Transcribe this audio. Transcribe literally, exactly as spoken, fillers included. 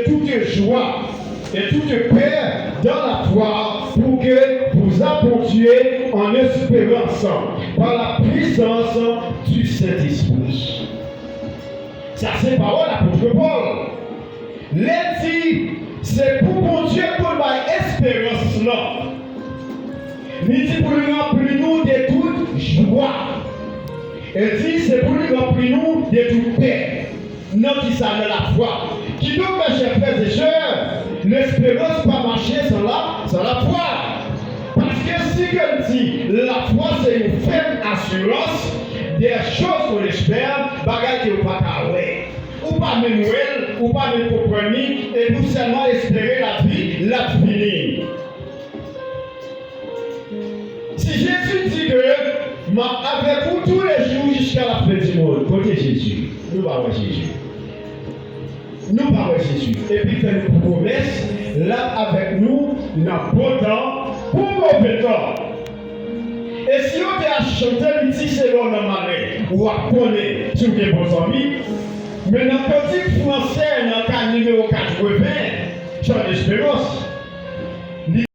toute joie et toute paix dans la foi, pour que vous abondiez en espérance par la puissance du Saint-Esprit. Sa se pawòl apot Pòl. Lè l di, se pou Bondye pou l bay esperans lan. Li di pou l ranpli nou de tout jwa. E di, se pou li ranpli nou de tout pè. Nan ki sa? Nan lafwa. Kidonk, mes chers frères et sœurs, lesperans pa mache san la, san lafwa. Paske si ke l di, lafwa se yon fèm asirans des choses qu'on espère, bagay ke w pa ka wè. Ou pa menm wè l, ou pa menm konprann li, epi w sèlman espere l ap vi-, l ap vini. Si Jezi di ke, "M ap avèk ou tou le jou jiska lafen di mond," kote Jezi? Nou pa wè Jezi. Nou pa wè Jezi. Epi fè nou pwomès, l ap avèk nou nan bon tan, kou move tan. E si yo te ap chante li di se lè w nan malè, w ap konnen si w gen bon zanmi. Men nan kantik fransè, nan ka nimewo katreven, Chan Esperans,